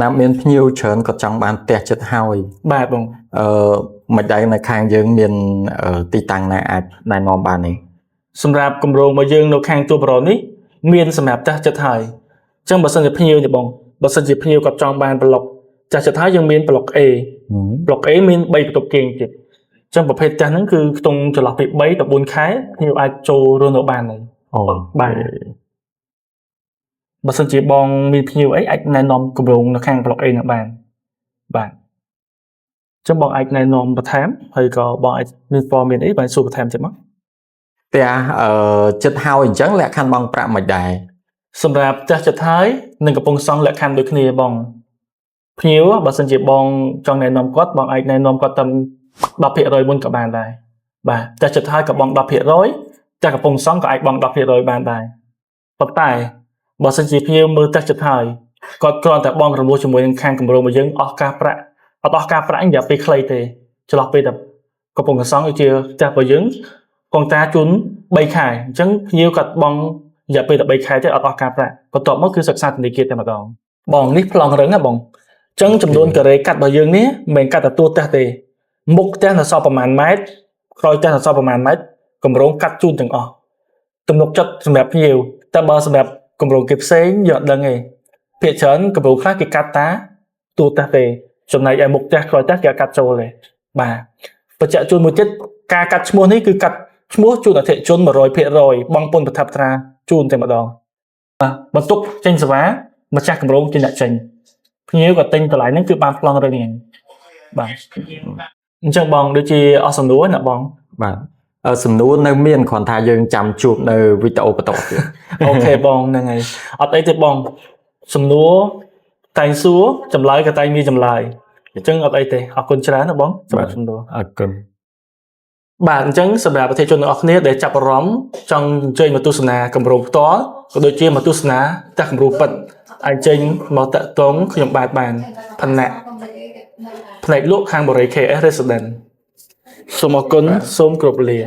ណាប់មានភ្ញៀវច្រើនក៏ចង់បានផ្ទះចិត្តហើយ បាទបង អឺមិនដែរនៅខាងយើងមានទីតាំងណាអាចណែនាំបានទេ សម្រាប់គម្រោងរបស់យើងនៅខាងទួលប្រនេះមានសម្រាប់ផ្ទះចិត្តហើយអញ្ចឹងបើសិនជាភ្ញៀវទេបងបើសិនជាភ្ញៀវគាត់ចង់បានប្លុកផ្ទះចិត្តហើយយើងមានប្លុក A ប្លុក A មាន3បន្ទប់គេងទៀតអញ្ចឹងប្រភេទផ្ទះហ្នឹងគឺខ្ទង់ចន្លោះពី3ទៅ4ខែភ្ញៀវអាចចូលរស់នៅបានហើយ អូ បាទបើសិនជាបងមានភ្ញៀវអីអាចណែនាំគម្រោងនៅខាងប្លុក A ហ្នឹងបានបាទអញ្ចឹងបងអាចណែនាំបន្ថែមហើយក៏បងអាចមានព័ត៌មានអីបានសួរបន្ថែមទៀតមក ផ្ទះអឺចិត្តហើយអញ្ចឹងលក្ខខណ្ឌបង់ប្រាក់មិនដែរ សម្រាប់ផ្ទះចិត្តហើយនឹងកំពុងសង់លក្ខខណ្ឌដូចគ្នាបងភ្ញៀវបើសិនជាបងចង់ណែនាំគាត់បងអាចណែនាំគាត់តាម10%មុនក៏បានដែរបាទផ្ទះចិត្តហើយក៏បង10%ផ្ទះកំពុងសង់ក៏អាចបង10%បានដែរប៉ុន្តែបើសិនជាភ្ញៀវមើលផ្ទះចិត្តហើយគាត់គ្រាន់តែបងរំលោះជាមួយនឹងខាងគម្រោងរបស់យើងអស់ការប្រាក់អត់អស់ការប្រាក់រយៈពេលខ្លីទេចន្លោះពេលតែកំពុងសង់ដូចជាផ្ទះរបស់យើងកងតាជូន3ខែអញ្ចឹងភ្ញៀវគាត់បង រយៈពេល13ខែទៀតអត់អស់ការប្រាក់បន្ទាប់មកគឺសិក្សាធនាគារតែម្ដងបងនេះប្លង់រឹងណាបងអញ្ចឹងចំនួនការ៉េកាត់របស់យើងនេះមិនមែនកាត់តែទួផ្ទះទេមុខផ្ទះនៅសល់ប្រហែលម៉ែត្រក្រោយផ្ទះនៅសល់ប្រហែលម៉ែត្រកម្រងកាត់ជូនទាំងអស់ទំនុកចិត្តសម្រាប់ភ្ញៀវតែបើសម្រាប់កម្រងគេផ្សេងយើងអត់ដឹងទេភាគច្រើនកម្រងខ្លះគេកាត់តាទួផ្ទះទេចំណែកឯមុខផ្ទះក្រោយផ្ទះគេអត់កាត់ចូលទេបាទបញ្ជាក់ជូនមួយទៀតការកាត់ឈ្មោះនេះគឺកាត់ឈ្មោះជូនអតិថិជន100%បងពុនប្រថាប់ត្រាជូនតែម្ដងបាទបន្ទុកចេញសេវាម្ចាស់កម្រងជាអ្នកចេញភ្ញៀវក៏ទិញតម្លៃហ្នឹងគឺបានប្លង់រឹងហ្នឹងបាទអញ្ចឹងបងដូចជាអស់សំណួរណាបង បាទសំណួរនៅមានគ្រាន់ថាយើងចាំជួបនៅវីដេអូបន្តទៀត OK បងហ្នឹងហើយអត់អីទេបងសំណួរតែងសួរចម្លើយក៏តែងមានចម្លើយអញ្ចឹងអត់អីទេអរគុណច្រើនណាបងសម្រាប់សំណួរ អរគុណ បាទអញ្ចឹងសម្រាប់ប្រទេសជនទាំងអស់គ្នាដែលចាប់អារម្មណ៍ចង់អញ្ជើញមកទស្សនាគម្រោងផ្ទាល់ក៏ដូចជាមកទស្សនាផ្ទះគំរូពិតអាចចេញមកតាក់ទងខ្ញុំបាទបានផណៈផ្នែកលក់ខាងបរិយ KS Resident សូមអរគុណសូមគោរពលា